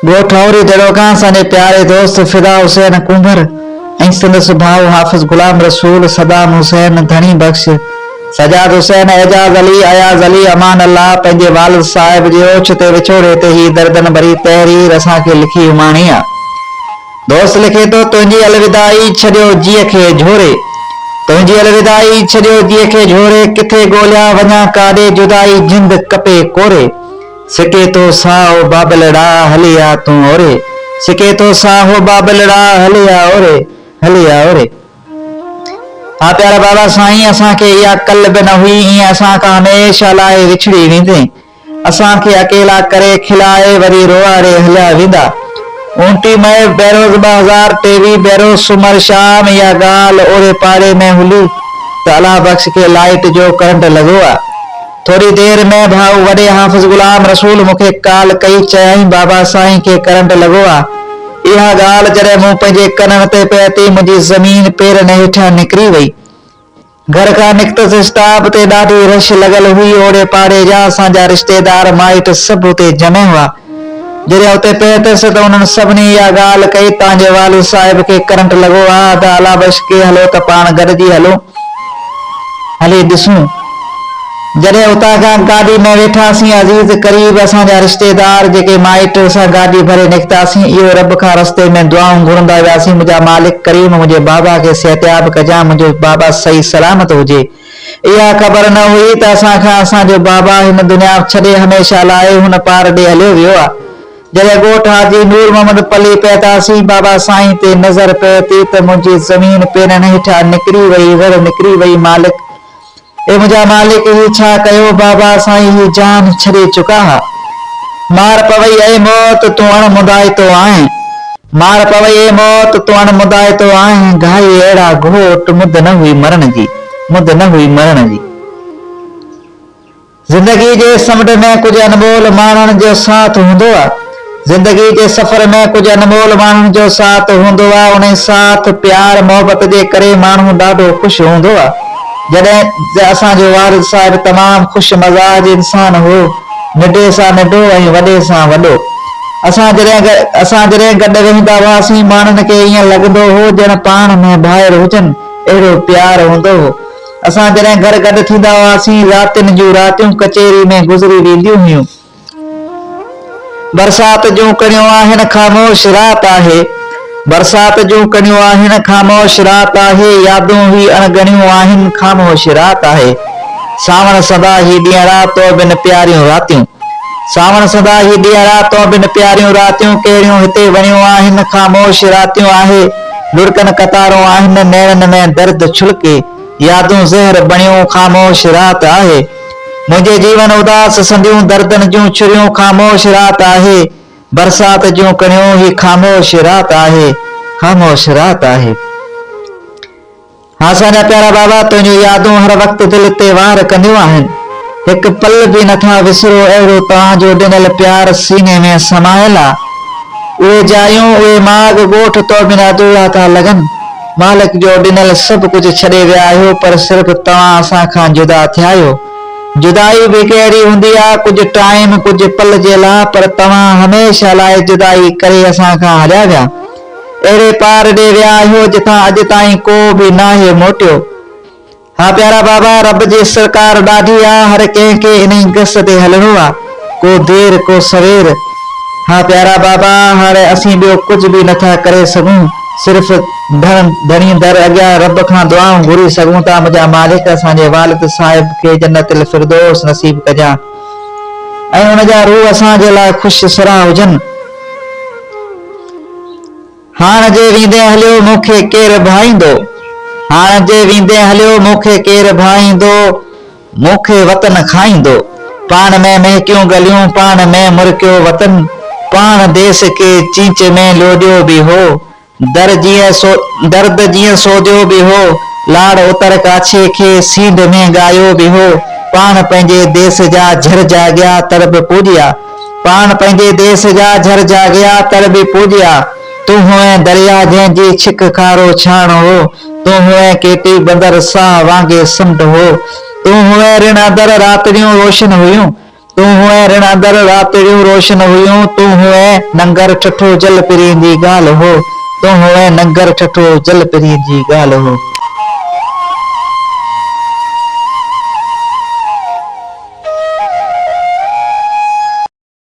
ڳوٺ اوري دڙو کان اسان جي پياري دوست فدا حسين ڪنڀر ۽ سندس ڀاء حافظ غلام رسول، صدام حسين، ڌڻي بخش، سجاد حسين، اعجاز علي، اياز علي، امان الله پنهنجي والد صاحب جي اوچتي وڇوڙي تي هي دردن ڀري تحرير اسان کي لکي اماڻي آ. دوست لکي ٿو، تنهنجي الوداعي ڇڏيو جيء کي جهوري، تنهنجي الوداعي ڇڏيو جيء کي جهوري، ڪٿي ڳوليان وڃان ڪاڏي جدائي جند ڪپي ڪوري. سڪي ٿو ساهه بابلڙا هلي آ تون اوري، سڪي ٿو ساهه بابلڙا هلي آ اوري، هلي آ اوري. ها پيارا بابا سائين اسان کي اها ڪل به نه هئي ائين اسان کان هميشه لاء وڇڙي ويندين. اسان کي اڪيلا ڪري کلائي وري روئاري هليا ويندا. اونٽي مئي بيروز 2023 بيروز سومر شام اها ڳالهه اوڙي پاڙي ۾ هلي ته الله بخش کي لائيٽ جو ڪرنٽ لڳو آ. ٿوري دير ۾ ڀائو وڏي حافظ غلام رسول مون کي ڪال ڪئي، چيائين بابا سائين کي ڪرنٽ لڳو آ. اها ڳالهه جڏهن مون پنهنجي ڪنن تي پهتي منهنجي زمين پيرن هيٺيان نڪري وئي. گهر کان نڪتس اسٽاپ تي ڏاڍي رش لڳل هئي، اوڙي پاڙي جا اسان جا رشتيدار مائٽ سڀ اتي جمع هئا. جڏهن اتي پهتس ته انهن سڀني اها ڳالهه ڪئي تان جي والد صاحب کي ڪرنٽ لڳو آ ادا الله بخش کي هلو ته پاڻ گڏجي هلون هلي ڏسون. جڏهن اتان کان گاڏي ۾ ويٺاسين عزيز قريب اسان جا رشتيدار جيڪي مائٽ سان گاڏي ڀري نڪتاسين اهو رب کان رستي ۾ دعائون گهرندا وياسين منهنجا مالڪ ڪريم منهنجي بابا کي صحتياب ڪجان منهنجو بابا صحيح سلامت هجي. اها خبر نه هئي ته اسان کان اسان جو بابا هن دنيا ڇڏي هميشه لاء هن پار ڏي هليو ويو آ. جڏهن ڳوٺ حاجي نور محمد پلي پهتاسين، بابا سائين تي نظر پهتي ته منهنجي زمين پيرن هيٺان نڪري وئي، رڙ نڪري وئي مالڪ! اي منهنجا مالڪ هي ڇا ڪيو، بابا سائين هي جان ڇڏي چڪا ها. مار پوئي اي موت تون اڻ مدائتو آهين. مار پوي اي موت تون اڻ مدائتو آهين گهائي اهڙا گهوٽ مد نه هئي مرڻ جي مد نه هئي مرڻ جي. زندگي جي سمنڊ ۾ ڪجهه انمول ماڻهن جو ساٿ هوندو آ زندگي جي سفر ۾ ڪجهه انمول ماڻهن جو ساٿ هوندو آ انهي ساٿ پيار محبت جي ڪري ماڻهو ڏاڍو خوش هوندو آ جڏهن ته اسان جو والد صاحب تمام خوش مزاج انسان هو ننڍي سان ننڍو ۽ وڏي سان وڏو. اسان جڏهن اسان جڏهن گڏ ويهندا هئاسين، ماڻهن کي ائين لڳندو هو ڄڻ پاڻ ۾ ڀائر هجن، اهڙو پيار هوندو هو. اسان جڏهن گهر گڏ ٿيندا هئاسين، راتين جون راتيون ڪچهري ۾ گذري وينديون هيون. برسات جون ڪڻيون آهن، خاموش رات آهي. برسات جون ڪڻيون آهن، خاموش رات آهي. يادون هي اڻ ڳڻيون آهن، خاموش رات آهي. سانوڻ سندا هي ڏينهڙا، تو بن پياريون راتيون. سانوڻ سندا هي ڏينهڙا، تو بن پياريون راتيون. ڪهڙيون هتي وڻيون آهن، خاموش راتيون آهي. لڙڪن قطارون آهن، نيڻن ۾ درد ڇلڪي. يادون زهر بڻيون، خاموش رات آهي. منهنجي جيون اداس سنديون دردن جون ڇريون، خاموش رات آهي. برسات جون ڪڻيون، هي خاموش رات آهي، خاموش رات آهي. ها اسان جا پيارا بابا تنهنجون يادون هر وقت دل تي وار ڪنديون آهن. هڪ پل به نٿا وسرو اهڙو توهان جو ڏنل پيار سيني ۾ سمايل آ. اهي جايون اهي ماڳ ڳوٺ تو بنا اڌورا ٿا لڳن. مالڪ جو ڏنل سڀ ڪجهه ڇڏي ويا آهيو پر صرف توهان اسان کان جدا ٿيا آهيو. جدائي به هڪ اهڙي هوندي آ ڪجهه ٽائيم ڪجهه پل جي لا پر توهان هميشه لاء جدائي ڪري اسان کان هليا ويا. اهڙي پار ڏي ويا آهيو جتان اڄ تائين ڪو به ناهي موٽيو. ها پيارا بابا رب جي سرڪار ڏاڍي آ هر ڪنهن کي انهي گس تي هلڻو آ ڪو دير ڪو سوير. ها پيارا بابا هاڻي اسين ٻيو ڪجهه به نٿا ڪري سگهون صرف ڌڻ ڌڻي در اڳيان رب کان دعائون گهري سگهون ٿا منهنجا مالڪ اسان جي والد صاحب کي جنت الفردوس نصيب ڪجان ۽ ان جا روح اسان جي لاء خوش سرها هجن. هاڻ جي ويندين هليو مون کي ڪير ڀائيندو هاڻ جي ويندين هليو مون کي ڪير ڀائيندو مون کي وطن کائيندو پاڻ ۾ مهڪيون ڳليون پاڻ ۾ مرڪيو وطن پاڻ ديس کي چيچ ۾ لوڏيو به هو در جيئن سو درد جيئن سوديو به هو لاڙ اتر ڪاڇي کي سينڌ ۾ ڳايو به هو پاڻ پنهنجي ديس جا جھر جاڳيا تر به پوڄيا پاڻ پنهنجي ديس جا جھر جاڳيا تر به پوڄيا. تون هئين درياء جنهن جي ڇڪ کارو ڇاڻ هو. تون هئين ڪيٽي بندر ساهه وانگي سمنڊ هو. تون هئين رڻ اندر راتڙيون روشن هيون. تون هئين رڻ اندر راتڙيون روشن هيون، تون هئين ننگر ٺٺو جل پرين جي ڳالهه هو، تون هئين ننگر ٺٺو جل پرين جي ڳالهه هو.